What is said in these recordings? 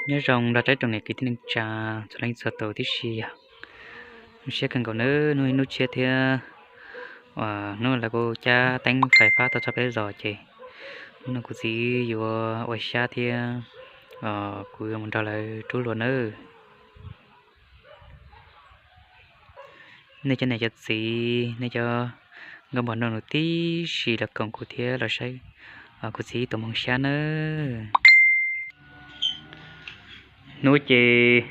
Nyob zoo nrog rau ib tsoom niam kwv tij neej tsa txhua leej txhua tus tib si yog. Zoo siab kawg nkaus nawb, hnub ib hnub tshiab thiab hnub lawv kuj cab teeb fais fab tuaj txog peb zos ces hnub no kuv txiv yuav ua xyab thiab kuv yuav mus nrog lawv rub hlua nawb. Nej cov niam cov txiv, nej cov nkauj npog nraug nus tib si los koom kuv thiab los saib kuv txiv ib tug hmoov xyab nawb. Hnub ces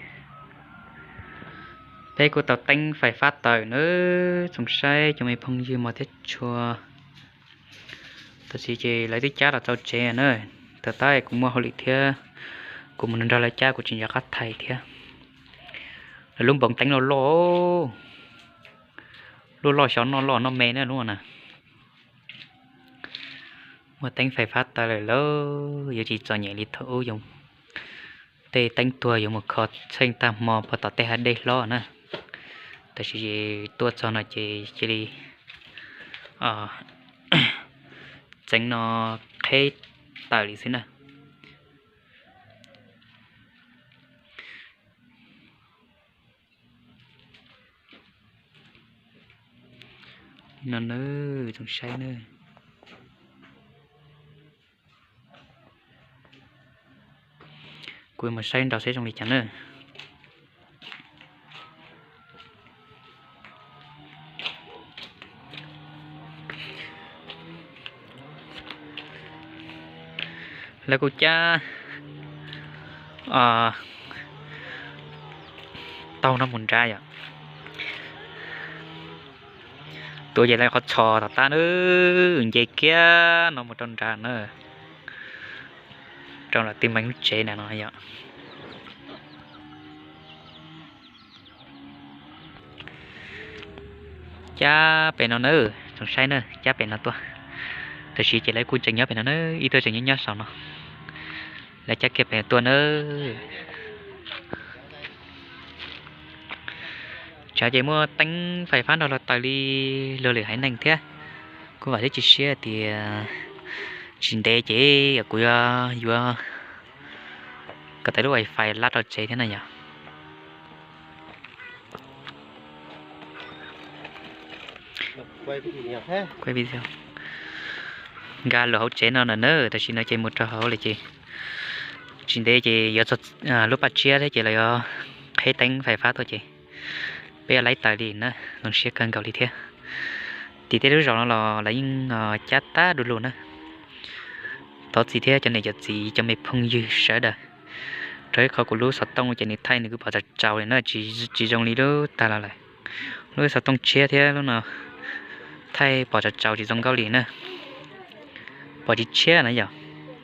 peb kuj tau teeb fais fab tawm nawb, tsoom saib cov me phooj ywg mog thiab tshua. Tam sim ces lawv twb cab los txog tsev na, tag tab kuv muaj hauj lwm thiab, kuv mus nrog lawv cab kuv tsis nco qab thaij thiab. Lawv lub npoov teeb loj loj, lub loj xyov noj loj noj me na lub na. Muaj teeb fais fab tawm lawm lauj, yuav tsis txom nyem li thaum ub, tej teeb tuag yuav mus kho tsheej tag hmo puag tom tej hav dej hlob na. Tab sis tuaj txog no ces cia li txeev no qheb tawm li xwb na. No na, tsoom saib na. Kuv mus saib nraud seb zoo li cas na. Lawv kuj cab taug no mus nrad yom. Tuav ces lawv qhov tshos tom tab na, nce kiag no mus rau nrad na, rau lawv tij meej lub tsev na no yom. Cab pem no na, tsoom saib na, cab pem no tuaj. Tam sim ces lawv kuj tseem nyob pem no na, ib tug tseem nyob nyob saum no. Lawv cab kiag pem no tuaj na. Tsam ces muaj teeb fais fab nrog luag tawm li luag lwm haiv neeg thiab. Kuv vam thiab cia siab tias tsis ntev ces kuv yuav yuav kom tau lub wifi lab rau tsev thiab na yom. Nkag los hauv tsev no na na, tam sim no ces mus rau hauv lawm ces tsis ntev ces yuav txog lub paj tsiab thiab ces lawv yuav qheb teeb fais fab tuaj ces peb yuav laib tawm li na, zoo siab kawg nkaus li thiab. Tim tej lub zos no los lawv yeej cab tag du lug na. Thov txim thiab cov niam cov txiv cov me phooj ywg sawv daws, rau ib qho kuv lub xov tooj ces nws thaij nws kuj pom tsaus tsaus li na, tsis zoo li lub tag los lawm. Lub xov tooj tshiab thiab lub no thaij pom tsaus tsaus tsis zoo nkauj li na. Pom tsis tshiab na yom.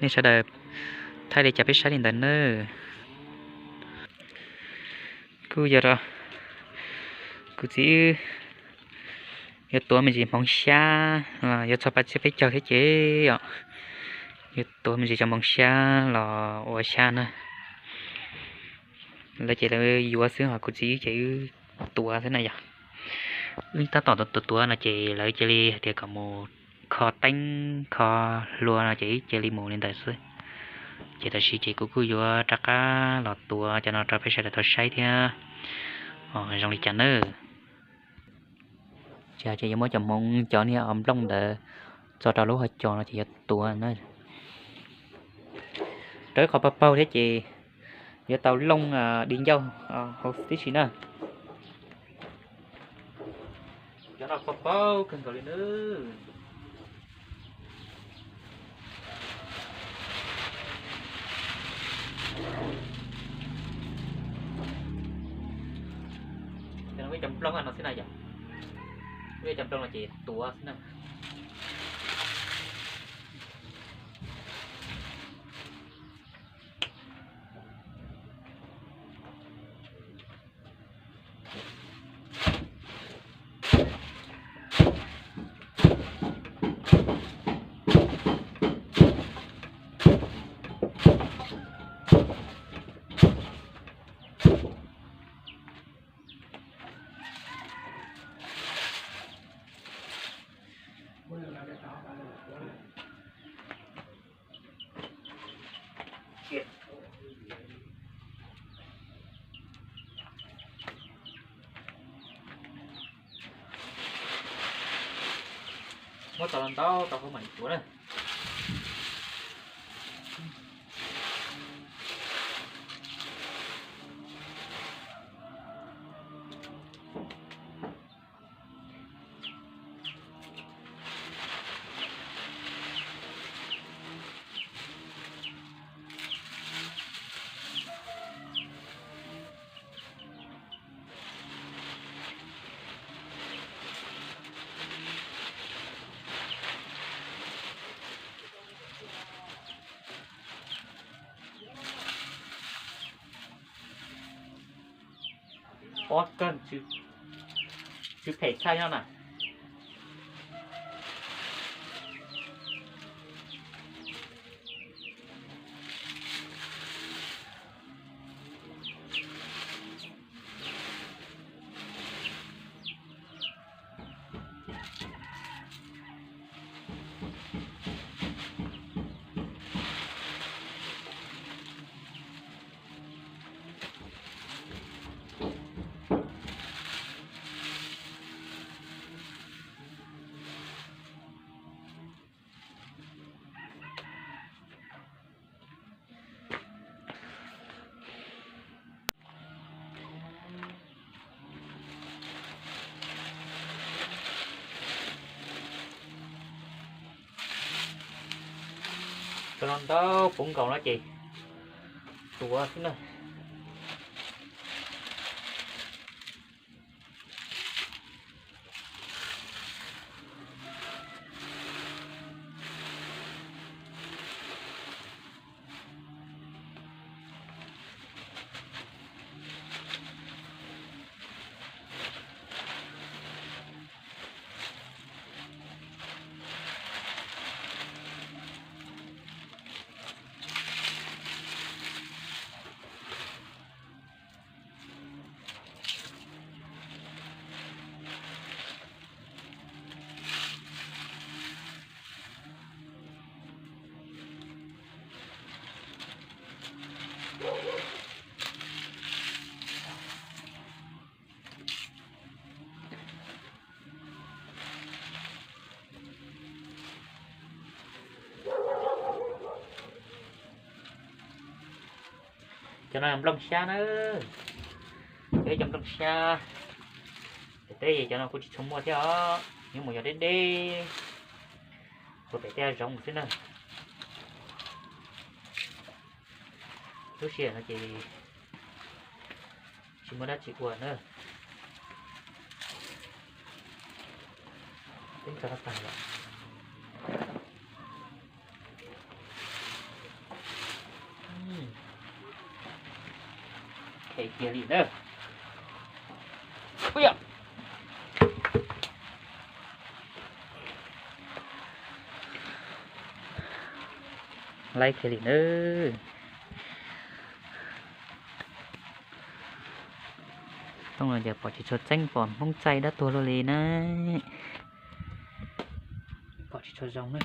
Nej sawv daws thaij li cas peb saib li ntawd na. Kuj yog rau kuv txiv wb yuav tuav me ntsis hmoov xyab, yuav txog paj tsiab peb caug thiab ces os, yuav tuav me ntsis cov hmoov xyab los ua xyab na. Lawv ces lawv yuav xwb ho kuv txiv wb ces wb tuav xwb na yom. Wb tab tom tuav tuav no ces lawv cia li hais tias kom mus kho teeb kho hlua no ces wb cia li mus li ntawd xwb. Ces tam sim ces kuv kuj yuav rov qab los tuav cov no rau peb sawv daws tau saib thiab, zoo li cas nawb. Ces yuav muab cov hmoov cov niag nplooj ntawd tso rau lub hauv cos no ces yuav tuav na. Rau ib qho paug paug thiab ces yuav tau looj di ncauj hauv tib si na. Cov no paug paug kawg nkaus li na. Cov nplooj no xwb na yom. Cov nplooj no ces tuav xwb na. Muab tau los ntau tau hauv mam li tuav na. Pob kawg, tsw phem tshaj nyob na. Cov no ntau puv nkaus no ces tuav xwb na. Cov no yog nplooj xyab na. Cov ib cov nplooj xyab. Pem teb cov no kuj tsis tshua muaj thiab os, nyob mus yog deb deb, ua pem tej zoov xwb na. Lub sij hawm no ces tsis muaj dab tsi ua na. Twb tso tag lawm. Khem kiag li na. Laib kiag li na. Tooj no ces pom tsis tshua txeeb, pom Hmoob txaij dab tuag luaj li na. Pom tsis tshua zoo na.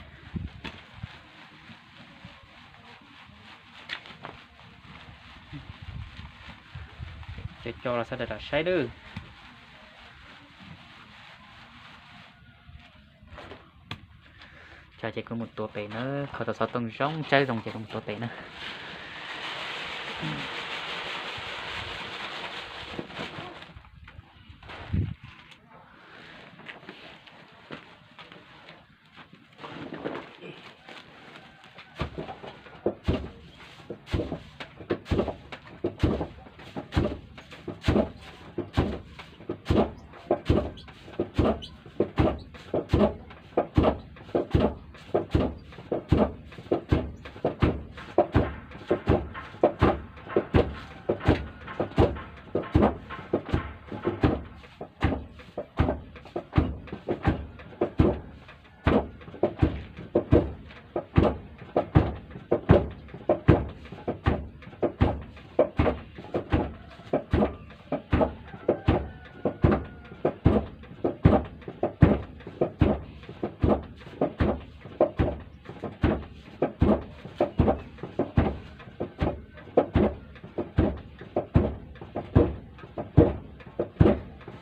Cov co los sawv daws lam saib nawb. Ces kuv mus tuav pem na, kho tau xov tooj zoo tsawb zoo ces kuv mus tuav pem na.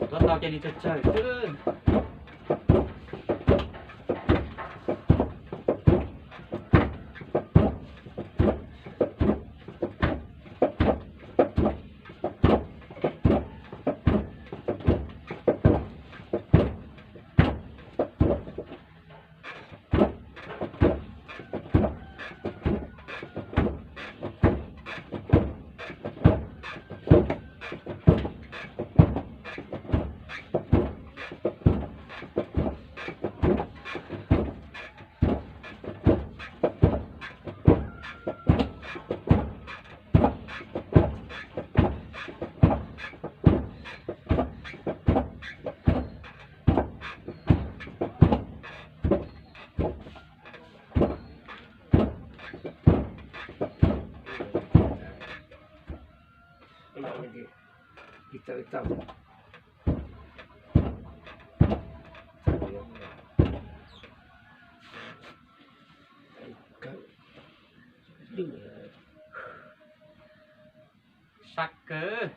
Tuav tau ces nws tsawg tsawg xwb. Sab kawg.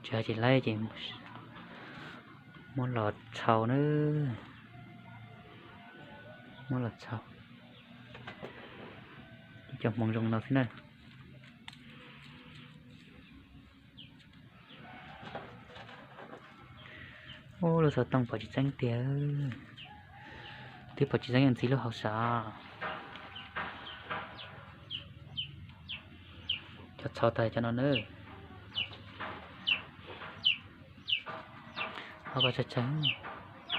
Tsis hais tsis laib ces muab los txhau na, muab los txhau, ib co hmoov zoo no xwb na. Ub, lub xov tooj pom tsis txeeb tiag, twb pom tsis txeeb ntxiv lub hauv sav. Cov txhau tag cov no na. Ho koj tsawg tsawg,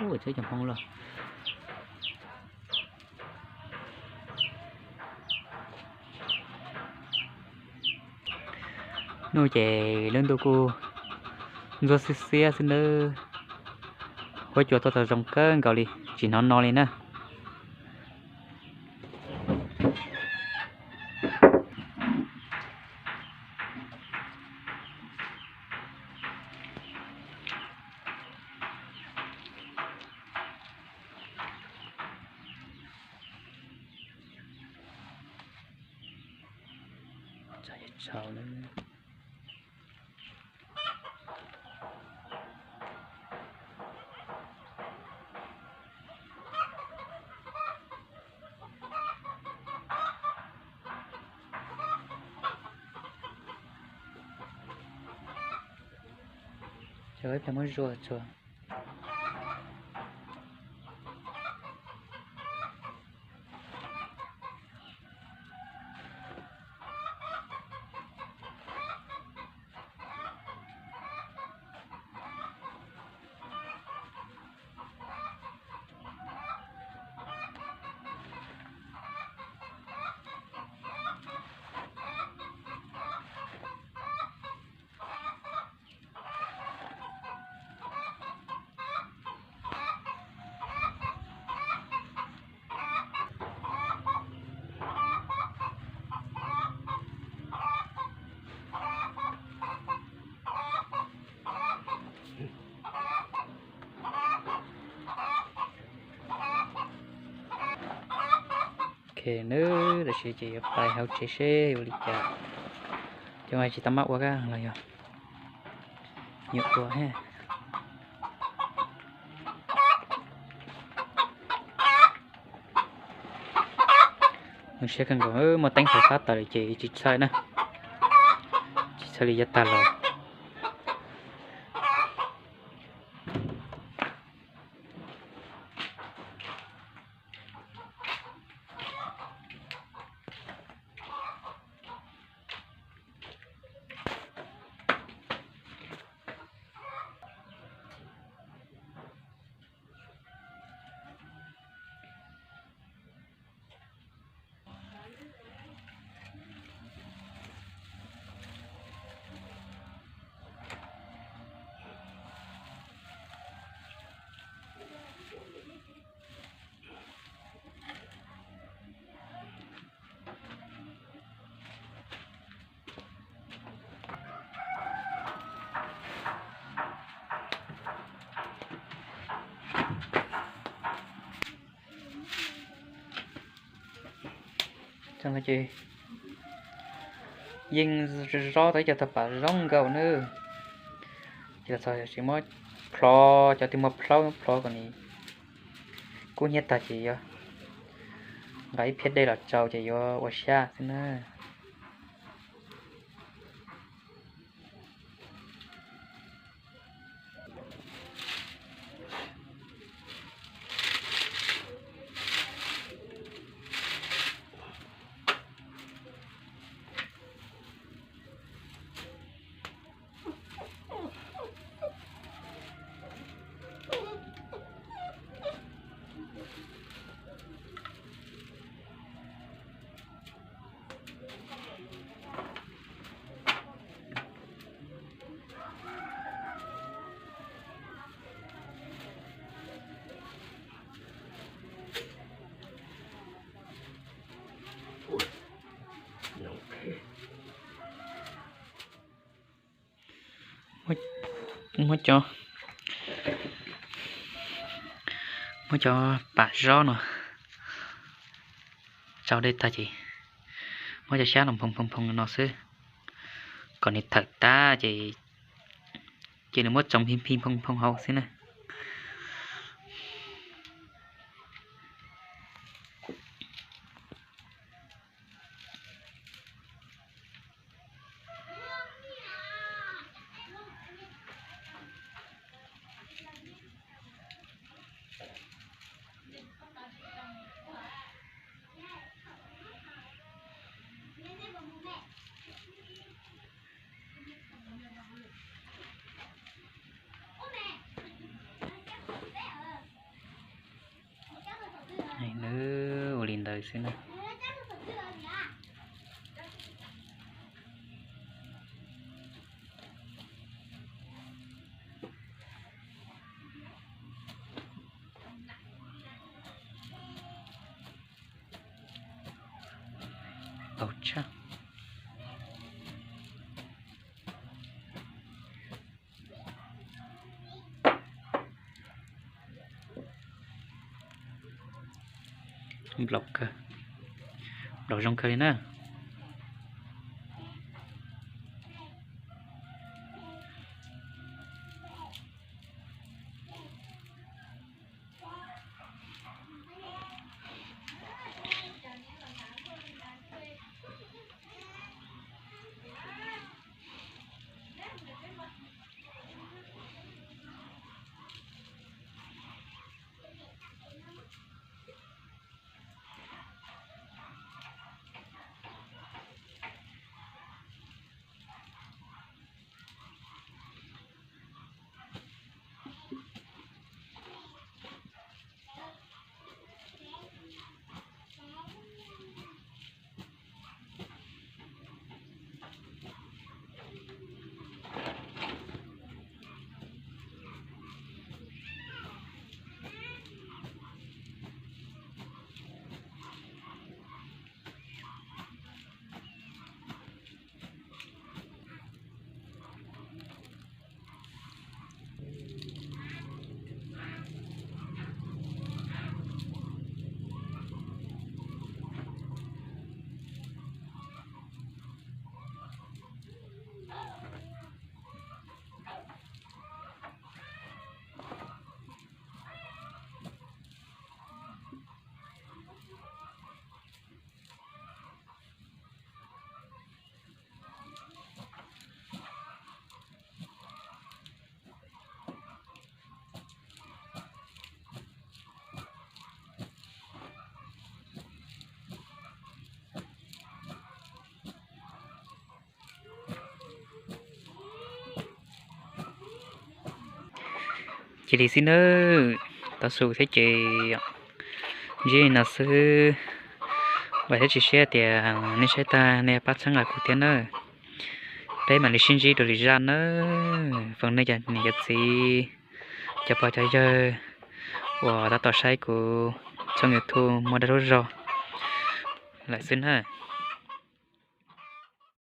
ub, cov cov hmoov los. Hnub ces lub ntuj kuj ntxuab xiab xiab xwb nawb. Huab cua tuaj tau zoo kawg nkaus li, tsis hnov no li na. Txhau na. Cov ib pliag muab zuaj txhua. Ces nws tam sim ces yuav pais hauv tsev seb ua li cas. Cov no tsis tau maj ua kab los yog nyuam qhuav thiab. Nws siab kawg nkaus, muaj teeb thaum fab tas lawm ces tsis txhawj na, tsis txhawj li yav tag los. Ces yeej zob tau ib co tag pam zoo nkaus nawb. Ces los txog tsis muab plhov, cov twg muaj plhaub muab plhov kom nws kub hnyiab tag ces yuav nqa ib phiab dej los tsau ces yuav ua xyab xwb na. Muab cov, muab cov pam zob no tsau dej tag ces muab cov xyab no phoo phoo phoo no xwb, kom nws thawm tag ces, ces nws muab tsoos phi phi phoo phoo hauv xwb na. Nws ua li ntawd xwb na. Tau tshaj. Nplaum kawg, nplaum zoo kawg li na. Cia li xwb nawb, tau su thiab ces ntsib li no xwb. Vam thiab cia siab tias nej saib tag nej pab txhawb nqa kuv thiab nawb. Peb mam li sib ntsib dua lwm zaj nawb, foom nej cov niam cov txiv, cov pog cov yawg uas tab tom saib kuv tshooj YouTube Muaj Dab Lub Zog lawm xwb na.